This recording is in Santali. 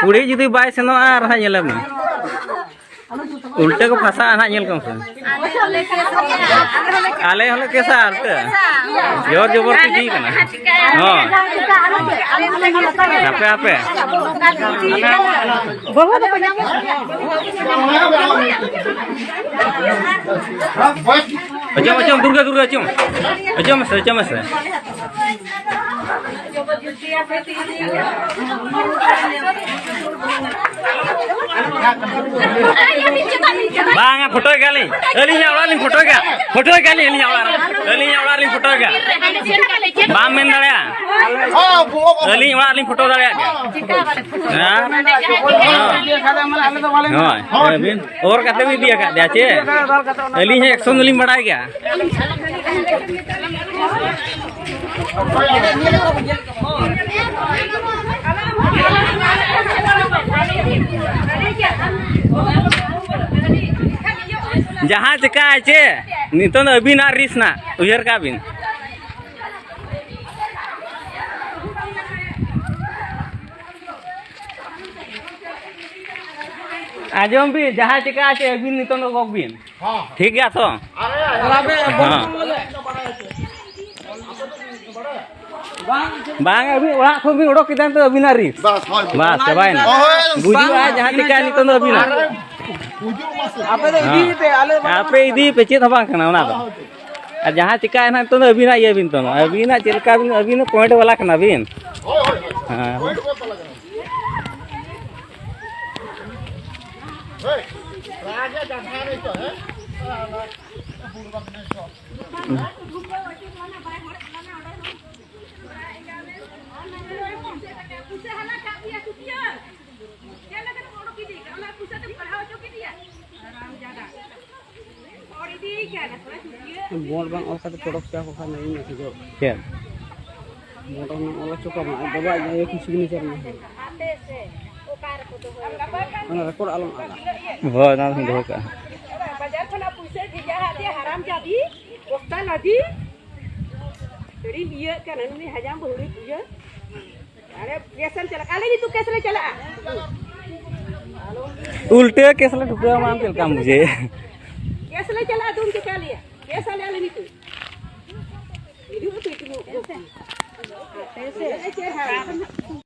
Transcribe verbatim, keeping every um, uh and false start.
ᱠᱩᱲᱤ ᱡᱩᱫᱤ ᱵᱟᱭ ᱥᱮᱱᱚᱜᱼᱟ, ᱟᱨ ᱦᱟᱸᱜ ᱧᱮᱞᱮ ᱢᱮ, ᱩᱞᱴᱟᱹ ᱠᱚ ᱯᱷᱟᱥᱟᱜᱼᱟ ᱦᱟᱸᱜ, ᱧᱮᱞ ᱠᱚᱢ ᱥᱮ᱾ ᱟᱞᱮ ᱦᱚᱸᱞᱮ ᱠᱮᱥᱟ, ᱟᱞᱮ ᱦᱚᱸᱞᱮ ᱠᱮᱥᱟ, ᱩᱞᱴᱟᱹ᱾ ᱡᱳᱨ ᱡᱚᱵᱚᱨ ᱠᱚ ᱤᱫᱤᱭᱮ ᱠᱟᱱᱟ᱾ ᱦᱳᱭ᱾ ᱦᱟᱯᱮ, ᱦᱟᱯᱮ᱾ ᱵᱟᱹᱦᱩ ᱫᱚᱠᱚ ᱧᱟᱢᱚᱜ ᱜᱮᱭᱟ᱾ ᱚᱪᱚᱜ, ᱚᱪᱚᱜ, ᱫᱩᱨᱜᱟ, ᱫᱩᱨᱜᱟ, ᱚᱪᱚᱜ᱾ ᱚᱪᱚᱜ ᱢᱮᱥᱮ, ᱚᱪᱚᱜ ᱢᱮᱥᱮ᱾ ᱵᱟᱝᱟ, ᱯᱷᱳᱴᱳᱭ ᱜᱮᱭᱟᱞᱤᱧ᱾ ᱟᱹᱞᱤᱧᱟᱜ ᱚᱲᱟᱜ ᱞᱤᱧ ᱯᱷᱳᱴᱳᱭ ᱜᱮᱭᱟ᱾ ᱯᱷᱳᱴᱳᱭ ᱜᱮᱭᱟᱞᱤᱧ ᱟᱹᱞᱤᱧᱟᱜ ᱚᱲᱟᱜ ᱨᱮ᱾ ᱟᱹᱞᱤᱧᱟᱜ ᱚᱲᱟᱜ ᱨᱮᱞᱤᱧ ᱯᱷᱳᱴᱳᱭ ᱜᱮᱭᱟ᱾ ᱵᱟᱢ ᱢᱮᱱ ᱫᱟᱲᱮᱭᱟᱜᱼᱟ᱾ ᱟᱹᱞᱤᱧ ᱚᱲᱟᱜ ᱨᱮᱞᱤᱧ ᱯᱷᱳᱴᱳ ᱫᱟᱲᱮᱭᱟᱜ ᱜᱮᱭᱟ᱾ ᱦᱮᱸ? ᱦᱳᱭ, ᱦᱳᱭ, ᱟᱹᱵᱤᱱ ᱚᱨ ᱠᱟᱛᱮ ᱵᱤᱱ ᱤᱫᱤ ᱟᱠᱟᱫ ᱫᱮᱭᱟ ᱪᱮ? ᱟᱹᱞᱤᱧ ᱦᱚᱸ ᱮᱠᱥᱚᱱ ᱫᱚᱞᱤᱧ ᱵᱟᱲᱟᱭ ᱜᱮᱭᱟ᱾ ᱡᱟᱦᱟᱸ ᱪᱤᱠᱟᱹᱜᱼᱟ ᱪᱮ, ᱱᱤᱛᱚᱝ ᱫᱚ ᱟᱹᱵᱤᱱᱟᱜ ᱨᱤᱥ ᱱᱟᱜ, ᱩᱭᱦᱟᱹᱨ ᱠᱟᱜ ᱵᱤᱱ᱾ ᱟᱸᱡᱚᱢ ᱵᱤᱱ, ᱡᱟᱦᱟᱸ ᱪᱤᱠᱟᱹᱜᱼᱟ ᱪᱮ, ᱟᱹᱵᱤᱱ ᱱᱤᱛᱚᱝ ᱫᱚ ᱜᱚᱜ ᱵᱤᱱ᱾ ᱴᱷᱤᱠ ᱜᱮᱭᱟ ᱛᱚ? ᱦᱮᱸ᱾ ᱵᱟᱝ, ᱟᱹᱵᱤᱱ ᱚᱲᱟᱜ ᱠᱷᱚᱱ ᱵᱤᱱ ᱚᱰᱚᱠ ᱠᱮᱫᱟ, ᱱᱤᱛᱚᱜ ᱟᱹᱵᱤᱱᱟᱜ ᱨᱤᱥ᱾ ᱵᱟᱥ, ᱦᱳᱭ᱾ ᱵᱟᱥ, ᱪᱟᱵᱟᱭᱮᱱᱟ᱾ ᱦᱳᱭ᱾ ᱵᱩᱡᱩᱜᱼᱟ, ᱡᱟᱦᱟᱸ ᱪᱤᱠᱟᱹᱜᱼᱟ ᱱᱤᱛᱚᱝ ᱫᱚ ᱟᱹᱵᱤᱱᱟᱜ᱾ ᱟᱯᱮ ᱫᱚ ᱤᱫᱤ ᱯᱮ, ᱟᱞᱮ ᱫᱚ ᱵᱟᱞᱮ ᱟᱯᱮ ᱤᱫᱤ ᱯᱮ, ᱪᱮᱫ ᱦᱚᱸ ᱵᱟᱝ ᱠᱟᱱᱟ ᱚᱱᱟ ᱫᱚ᱾ ᱟᱨ ᱡᱟᱦᱟᱸ ᱪᱤᱠᱟᱹᱜᱼᱟ ᱱᱟᱦᱟᱜ ᱱᱤᱛᱚᱝ ᱫᱚ ᱟᱹᱵᱤᱱᱟᱜ ᱤᱭᱟᱹ ᱵᱤᱱ ᱛᱚ, ᱟᱹᱵᱤᱱᱟᱜ ᱪᱮᱫ ᱞᱮᱠᱟ ᱵᱤᱱ, ᱟᱹᱵᱤᱱ ᱫᱚ ᱯᱚᱭᱮᱱᱴ ᱵᱟᱞᱟ ᱠᱟᱱᱟ ᱵᱤᱱ᱾ ᱦᱮᱸ᱾ ᱵᱚᱱᱰ ᱵᱟᱝ ᱚᱞ ᱠᱟᱛᱮ ᱯᱚᱨᱚᱵᱽ ᱪᱟ ᱠᱚ ᱠᱷᱟᱱ ᱤᱧ ᱢᱮᱥᱮᱡᱚᱜ᱾ ᱪᱮᱫ? ᱵᱚᱱᱰ ᱚᱱᱟ ᱚᱞ ᱦᱚᱪᱚ ᱠᱟᱜ ᱢᱟ, ᱟᱡ ᱵᱟᱵᱟ ᱟᱡ ᱟᱭᱳ ᱠᱤᱱ ᱥᱤᱜᱽᱱᱮᱪᱟᱨ ᱢᱟ᱾ ᱚᱱᱟ ᱨᱮᱠᱚᱨᱰ ᱟᱞᱚᱢ ᱟᱫᱟ᱾ ᱦᱳᱭ, ᱚᱱᱟ ᱫᱚᱧ ᱫᱚᱦᱚ ᱠᱟᱜᱼᱟ᱾ ᱵᱟᱡᱟᱨ ᱠᱷᱚᱱᱟᱜ ᱯᱩᱭᱥᱟᱹ ᱵᱷᱮᱡᱟ ᱟᱫ ᱫᱮᱭᱟ, ᱦᱟᱨᱟᱢ ᱡᱟᱫᱤ, ᱵᱚᱥᱛᱟ ᱞᱟᱫᱤ᱾ ᱟᱹᱰᱤᱢ ᱤᱭᱟᱹᱜ ᱠᱟᱱᱟ, ᱱᱩᱭ ᱦᱟᱡᱟᱢ ᱵᱟᱹᱦᱩᱲᱤ ᱤᱭᱟᱹ᱾ ᱟᱨᱮ, ᱠᱮᱥ ᱮᱢ ᱪᱟᱞᱟᱜ, ᱟᱞᱮ ᱱᱤᱛᱚᱜ ᱠᱮᱥ ᱞᱮ ᱪᱟᱞᱟᱜᱼᱟ᱾ ᱩᱞᱴᱟᱹ ᱠᱮᱥ ᱞᱮ ᱴᱷᱩᱠᱟᱹᱣ ᱟᱢᱟ, ᱟᱢ ᱪᱮᱫ ᱞᱮᱠᱟᱢ ᱵᱩᱡᱷᱟᱹᱣᱮᱫᱼᱟ? ᱠᱮᱥ ᱞᱮ ᱪᱟᱞᱟᱜᱼᱟ, ᱟᱫᱚᱢ ᱪᱤᱠᱟ ᱞᱮᱭᱟ? ᱠᱮᱥ ᱟᱞᱮ, ᱟᱞᱮ ᱱᱤᱛᱚᱜ᱾ ᱦᱤᱡᱩᱜ ᱟᱯᱮ, ᱦᱤᱡᱩᱜ ᱟᱯᱮ᱾